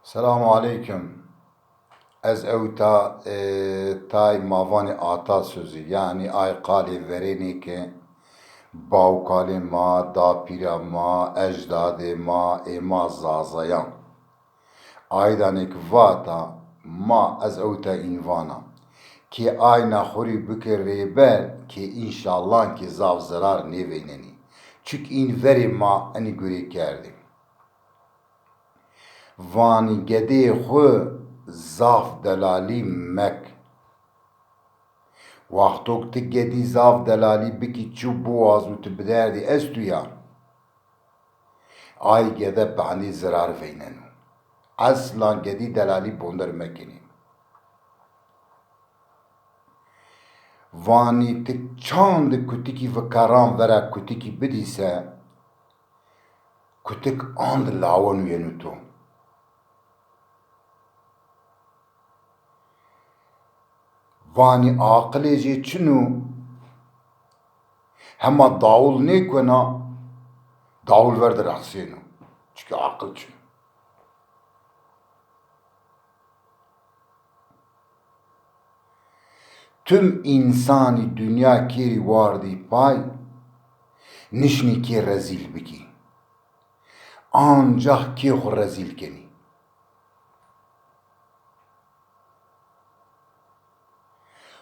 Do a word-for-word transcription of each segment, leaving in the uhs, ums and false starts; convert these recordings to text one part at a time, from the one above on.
Selamu aleykum. Ez ewta, e, tay ma vanê atasözü, yanî ay qalê verênê ke bawkalê ma, dapîra ma, ecdadê ma, ê ma Zazayan. Aydanê ki vata ma, ez ewta în vana. Kê ayna xwu rê bike rêber, kê înşallah kê zaf zerar nêveynenî. Çik în verê ma enî gurê kerdê. Vanî gedeyê xwu zaf delalî mek. Wexto ki ti gedî zaf delalî bikî, çi biwaz û ti bi derdî estû ya, ay gede bendî zirar veyneno. Eslan gedî delalî bonder mekenê. Vanî ti çand kutikî vikaran vera kutikî bidî se, kutik and laweno yeno to. Vanî aqilê jê çin o, hema dawul nêkena, dawul ver de rexsêno. Çike aqil çin o. Tim însanî dinya kêrî wardî pay, nişnî kê rezîl bikî. Ancax kê xwu rezîl kenî.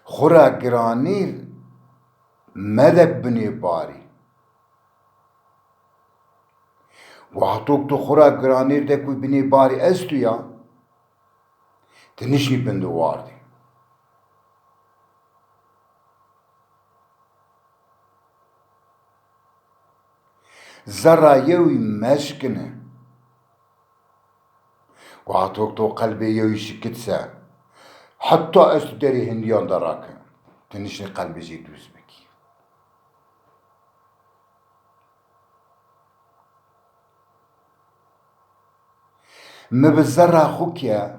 Xwu ra giranêr mede binê barî. Wexto ki tu xwu ra giranêr de ku binê barî esto ya, ti nişnî bin de wardî. Zerra yewî meşkine. Wexto ki to qelbê yewî şikit se, heta esto derê hindîyan de rake, ti nişnî qelbê jê dûz bikî. Mi bi zerra xwu ke,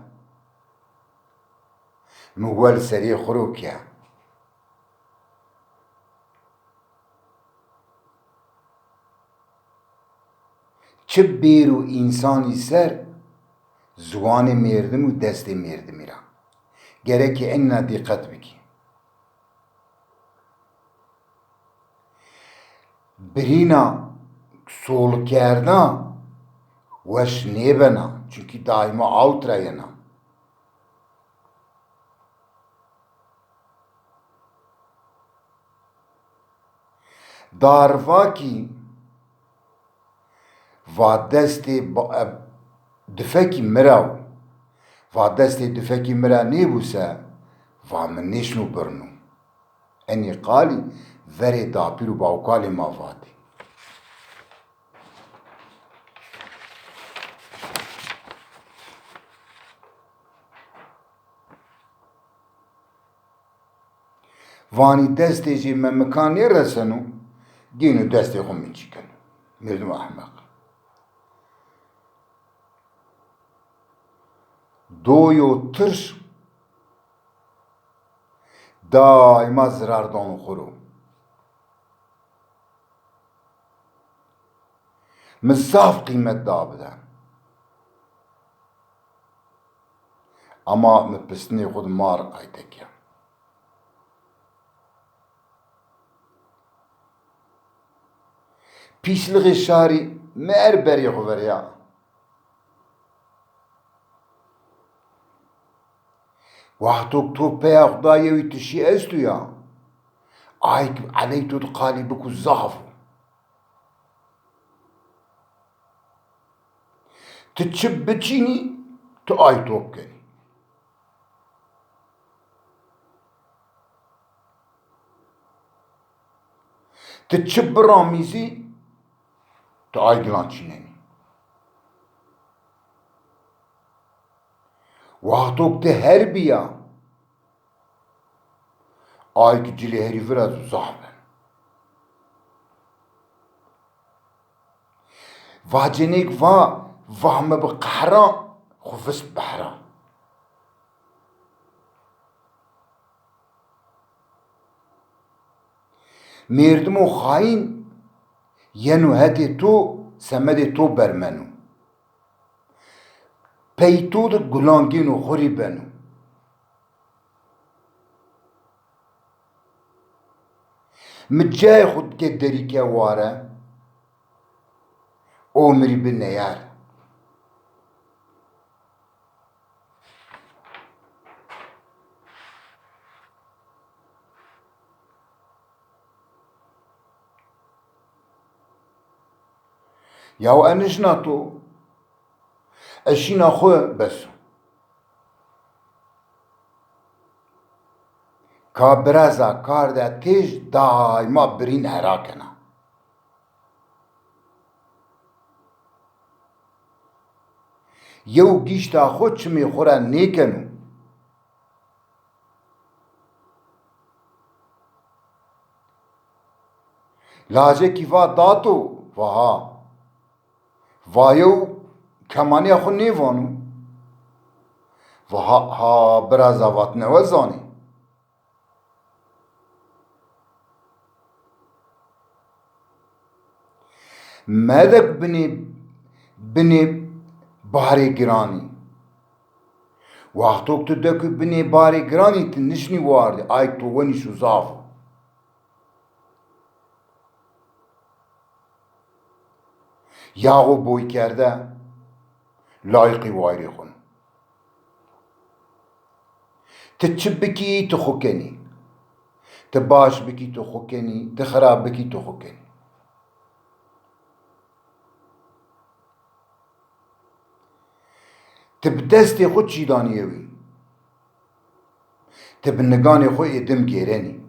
mi wel serê xwu ro ke. Çi bêro însanî ser, ziwanê mêrdim û destê mêrdimî ra. Gereke enîna dîqet bikî. Birîna solkerda weş nêbena, çunkî daîma awt ra yena. Darvakî va destê ba-, e, difekî mi ra wo. Va destê difekî mi ra nêbû se, va mi nêşno birno. Enî qalî verê dapîr û bawkalê ma vatê. Vanî destê jê memikan nêreseno, gêno destê xwu minçî keno. Mêrdim ehmeq. Doyo tirş daîma zirar dano xwu ro. Mi zaf qîmet da bide. Ama mi pistinê xwu di mar qayte ke. Pîslixê şarî mi er berê xwu verê ya. Wexto ki to peya xwu da yewî tişî esto ya, ay ki eley to di qalî biku zaf o. Ti çi biçînî, ti ay top kenî. Ti çi biramîzî, ti ay gilan çînenî. Wexto ki ti her bîya, ay ki cilê herî virazo zaf beno. Vacenêk va, va mi bi qehra xwu vist behra. Mêrdimo xayîn yeno hetê to, semedê to bermeno. Pey to de gulan gêno xo rê beno. Mi cayê xo ke derîke ware, omirî bi neyar. Yaw enişna to, ez şîna xo bes o. Ka biraza kar de têj daîma birîn hera kena. Yew gîşta xo çimê xo ra nêkeno. Lajekî va dato, va ha. Va yew kemanîya xo nêvano. Va ha, ha biraza vat newe zanî. Medek binê, binê barê giranî. Wexto tu dekû binê barê giranî ti nişnî wardî, ay to wenî şo zaf o. Yaxo boykerde layîqî wayrê xo no. Ti çi bikî, ti xo kenî. Ti baş bikî, ti xo kenî. Ti xirab bikî, ti xo kenî. Ti bi destê xo çî danî yewî. Ti bi niganê xo ê dim gêrenî.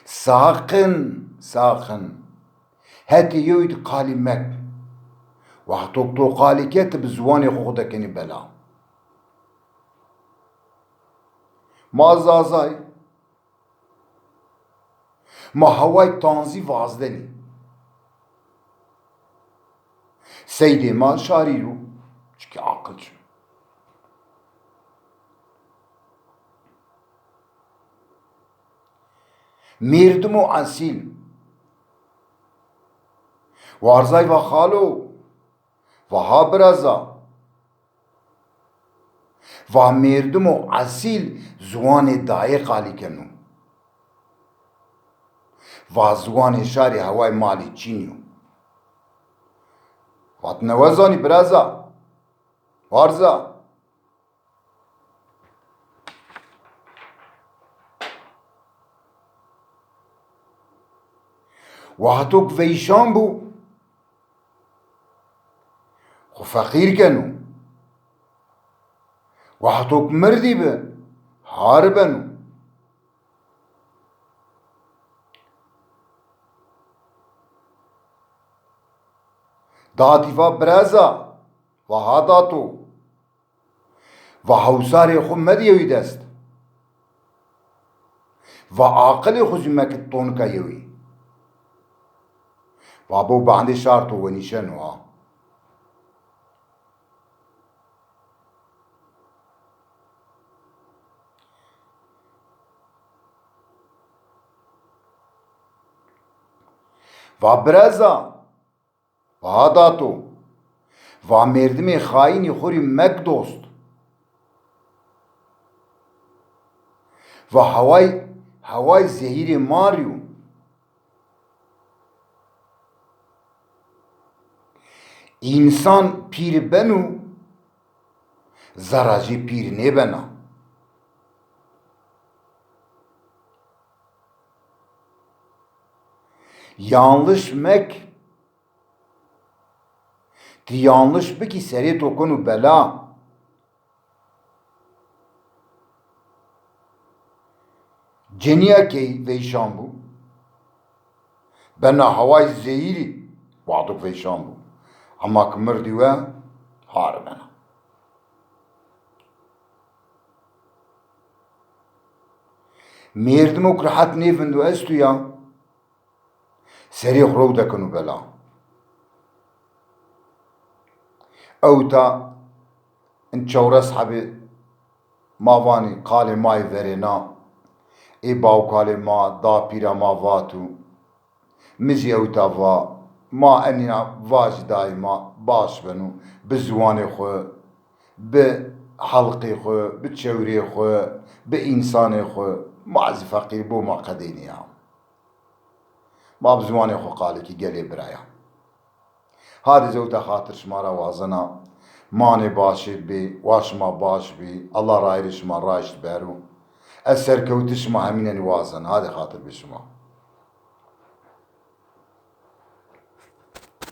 Saqin, saqin. Hetê yewî di qalî mek. Wexto to qalî ke ti bi ziwanê xo xo de kenî bela. Ma Zazay. Ma haway tanzî vazdenî. Seydê ma şarî ro, çikî aqil çin. Mêrdimo esîl. Warzay va xalo, va ha biraza. Va mêrdimo esîl ziwanê dayê qalî keno. Va ziwanê şarî haway malî çîn yo. Vat newe zanî biraza. Warza. Wexto ki veyşan bû, xwu feqîr keno. Wexto ki mirdî bi, har beno. Datî va bireza, va ha dato. Va hewsarê xwu medî yewî dest. Va aqilê xwu zî mekit tonika yewî. Va bo bandê şar to wenîşeno ha. Va bireza, va ha dato. Va mêrdimê xayînî xwu rî mek dost. Va haway, haway zehîrê marî yo. Însan pîr beno, zerra jê pîr nêbena. Yanlış mek. Ti yanlış bikî serê to keno bela. Cenîya key veyşan bû. Bena haway zehîrî, wexto ki veyşan bû. Ema ki mirdî we, har bena. Mêrdimo ki rehet nêvindo esto ya. Serê xwu rew dekeno bela. Ewta in çewres hebê ma vanî qalê ma yê verêna, ê bawkalê ma, dapîra ma vato, Mi zî ewta va, ma enîna vajî daîma baş beno, bi ziwanê xwu, bi helqê xwu, bi çewrê xwu, bi însanê xwu, ma zî feqîr bo ma qedênî ya. Ma bi ziwanê xwu qalî kî gelê biraya. Hadê zewta xatir şima ra wazena, manê başêr bê, wa şima baş bê, Allah rayîrê şima raşt bero. Ez serkewtiş şima hemînenî wazen, hadê xatir bê şima.